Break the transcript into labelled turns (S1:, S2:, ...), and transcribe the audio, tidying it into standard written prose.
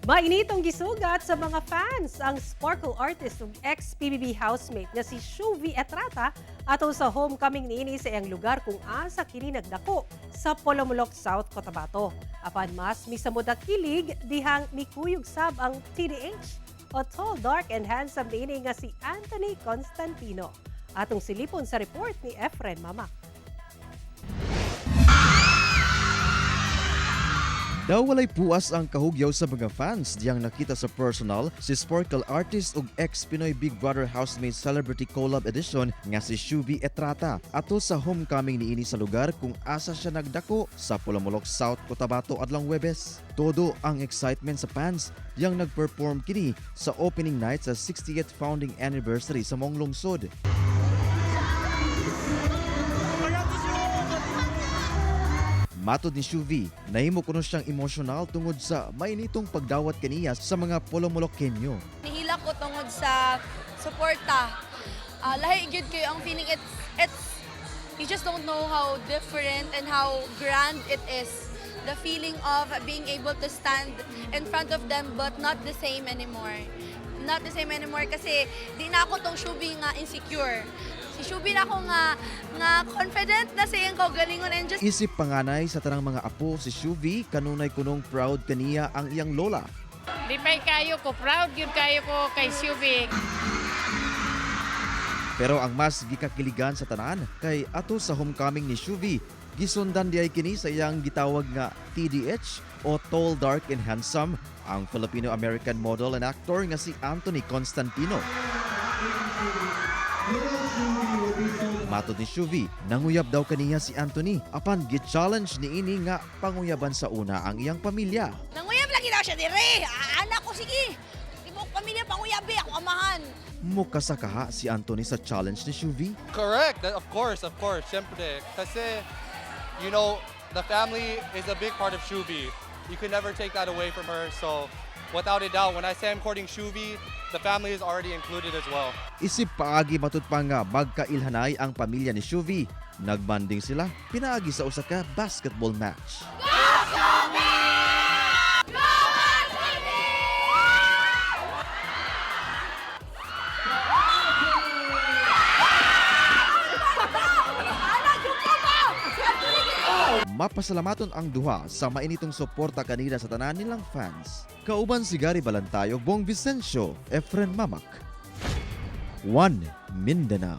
S1: Mainitong gisugat sa mga fans ang sparkle artist ug ex-PBB housemate nga si Shuvee Etrata atol sa homecoming niini sa iyang lugar kung asa kini nagdako sa Polomolok, South Cotabato. Apan mas misamod ang kilig dihang mikuyog sab ang TDH o tall, dark and handsome niini nga si Anthony Constantino. Atong silipon sa report ni Efren Mamak.
S2: Daw walay puas ang kahugyaw sa mga fans diyang nakita sa personal si sparkle artist ug ex-Pinoy Big Brother housemate Celebrity Collab Edition nga si Shuvee Etrata atol sa homecoming niini sa lugar kung asa siya nagdako sa Polomolok, South Cotabato adlong Webes. Todo ang excitement sa fans diyang nag-perform kini sa opening night sa 60th founding anniversary sa maong lungsod. Matod ni Shuvee, nahimo kuno siyang emosyonal tungod sa mainitong pagdawat kaniya sa mga Polomolokenyo.
S3: Nihilak ko tungod sa suporta. Lahi gyud kayo ang feeling. It's you just don't know how different and how grand it is. The feeling of being able to stand in front of them, but not the same anymore. Not the same anymore kasi di na ako tong Shuvee nga insecure. Si Shuvee na ako nga confident na sa iyang kaugalingon and just
S2: Isip panganay sa tanang mga apo si Shuvee, kanunay kunong proud kaniya ang iyang lola.
S4: Lipay kayo ko, proud yun kayo ko kay Shuvee.
S2: Pero ang mas gikakiligan sa tanan kay ato sa homecoming ni Shuvee, gisundan diay kini sa iyang gitawag nga TDH o Tall, Dark and Handsome, ang Filipino-American model and actor nga si Anthony Constantino. Matod ni Shuvee, nanguyab daw kaniya si Anthony apan gi-challenge niini nga panguyaban sa una ang iyang pamilya.
S3: Nanguyab lagi daw siya dire. Ah, anak ko, sige. Tibuok pamilya panguyabi ako amahan.
S2: Mukasakaha si Anthony sa challenge ni Shuvee.
S5: Correct. Of course. Siyempre. Kasi, the family is a big part of Shuvee. You can never take that away from her. So, without a doubt, when I say I'm courting Shuvee, the family is already included as well.
S2: Isip paagi matud pa nga magkailhanay ang pamilya ni Shuvee. Nagbanding sila pinaagi sa usa ka basketball match. Mapasalamaton ang duha sa mainitong suporta kanila sa tanan nilang fans. Kauban si Gary Balantayog, Bong Vicencio, Efren Mamak. One Mindanao.